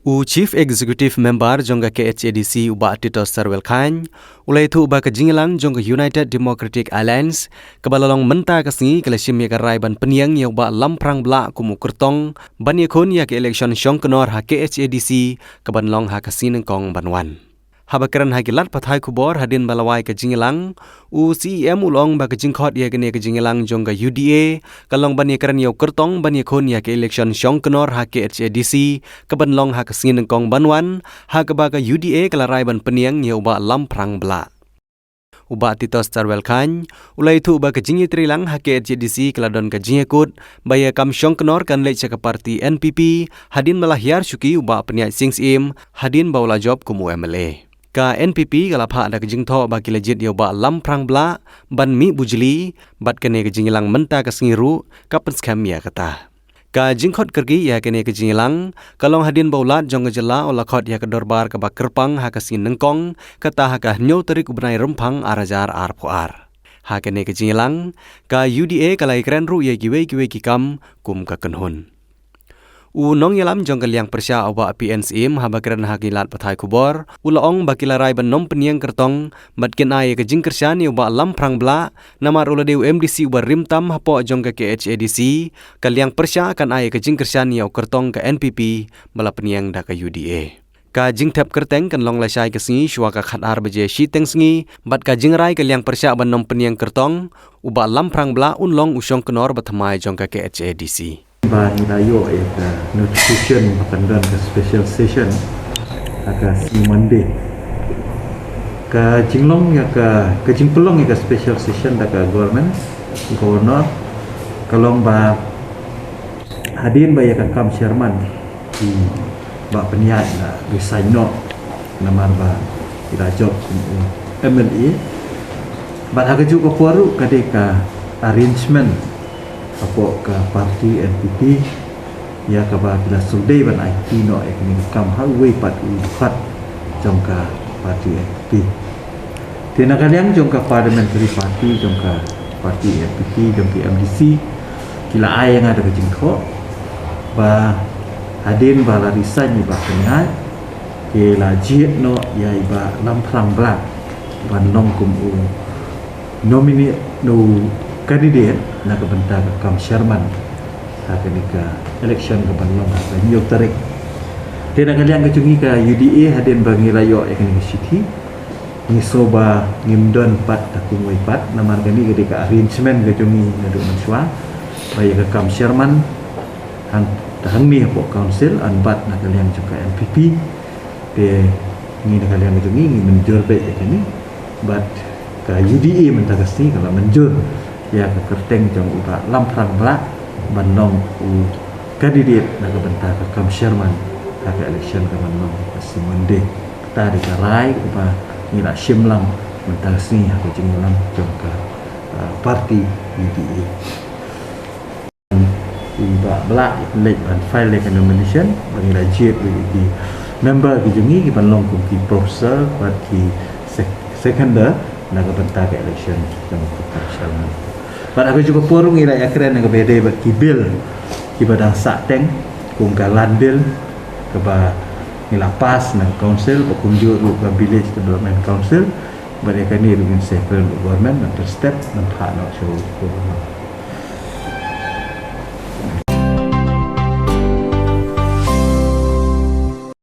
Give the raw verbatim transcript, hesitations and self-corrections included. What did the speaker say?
U Chief Executive Member jong ka K H A D C, u Bah Titos Terwel Chyne, u la ïathuh ba ka jingïalang jong ka United Democratic Alliance kaba la long mynta ka sngi ka la shim ïa ka rai ban pynïeng ïa u Bah Lamphrang Blah kum u kyrtong ban ïakhun ïa ka election shongknor ha K H A D C kaban long ha ka sngi nyngkong ban wan. Haba kren ha ki lad pathai khubor hadien ba la wai ka jingïalang, u C E M u la ong ba ka jingkhot ïa kane ka jingïalang jong ka U D A ka long ban ïakren ïa u kyrtong ban ïakhun ïa ka election shongknor ha K H A D C kaban long ha ka sngi nyngkong ban wan, ha kaba ka U D A ka la rai ban pynïeng ïa u Bah Lamphrang Blah. U Bah Titos Terwel Chyne u la ïathuh ba ka jingïatreilang ha K H A D C ka la don ka jingïakut ba ïa ka kam shongknor kan leit sha ka party N P P hadien ba la hiar shuki u Bah Pynïaid Sing Syiem hadien ba u la jop kum u M L A. Ka N P P ka la phah da ka jingthoh ba ki la jied ïa u Bah Lamphrang Blah ban mih bujli, bad kane ka jingïalang mynta ka sngi ruh ka pynskhem ïa kata. Ka jingkhot kyrkieh ïa kane ka jingïalang ka long hadien ba u Lat jong ka jylla u la khot ïa ka dorbar kaba kyrpang ha ka sngi nyngkong, kata ha ka hynñiew tarik u bnai Rymphang ar hajar arphew ar. Ha kane ka jingïalang, ka U D A ka la ïakren ruh ïa kiwei kiwei ki kam kum ka kynhun. U nongïalam jong ka liang pyrshah, u Bah P N Syiem, haba kren ha ki lad pathai khubor u la ong ba ki la rai ban nym pynïeng kyrtong bad kin ai ïa ka jingkyrshan ïa u Bah Lamphrang Blah, namar u la dei u M D C uba rim tam hapoh jong ka K H A D C, ka liang pyrshah kan ai ïa ka jingkyrshan ïa u kyrtong ka N P P ba la pynïeng da ka U D A. Ka jingthep kyrteng kan long lashai ka sngi shuwa ka khatar baje shiteng sngi, bad ka jingrai ka liang pyrshah ban nym pynïeng kyrtong, u Bah Lamphrang Blah un long u shongknor ba thymmai jong ka K H A D C. Ba ngi la ïoh ïa ka notification ba kan don ka special session ha ka sngi Monday. Ka jinglong ïa ka, ka jingpynlong ïa ka special session da ka government, governor, ka long ba hadien ba ïa ka kam chairman, ki Bah Pynïaid la resign noh namar ba ki la jop kum u M L A. Bad ha kajuh ka por ruh ka dei ka arrangement hapoh ka party N P P ïa kaba ki la sngewdei ban aiti noh ïa kane ka kam ha uwei pat u dkhot jong ka party N P P. Te na ka liang jong ka parliamentary party jong ka party N P P jong ki M D C, ki la ai ïa nga da ka jingthoh ba hadien ba la resign i Bah Pynïaid, ki la jied noh ïa i Bah Lamphrang Blah ban long kum u nominee, u candidate na ka bynta ka kam chairman ha kane ka election kaban long ha ka hynñiew tarik. Te na ka liang ka jong ngi ka U D A, hadien ba ngi la ïoh ïa kane ka shithi, ngi sngew ba ngim don pat da kumwei pat, namar kane ka dei ka arrangement ka jong ngi naduh mynshuwa ba ïa ka kam chairman hang, hangne hapoh council, yn bat na ka liang jong ka N P P. Te ngi na ka liang ka jong ngi, ngi mynjur beit ïa kane. Bad ka U D A mynta ka sngi ka la mynjur ïa ka kyrteng jong u Bah Lamphrang Blah ban long u candidate na ka bynta ka kam chairman ha ka election kaban long ha ka sngi Monday. Kata dei ka rai kaba ngi la shim lang mynta ka sngi ha ka jingïalang jong ka, ah, party U D A. I Bah Blah i leit ban file ïa ka nomination, ba ngi la jied ïa ki member ki jong ngi kiban long kum ki professor bad ki sec-, seconder na ka bynta ka election jong ka kam chairman. Bad ha kajuh ka por ngi la ïakren ïa kaba ïadei bad ki bill kiba dang sahteng, kum ka land bill kaba ngi la pass na ka council, bad kumjuh ruh ka village development council. Bad ïa kane ruh ngin sa ïakren bad government, mynta step mynta noh sha u government.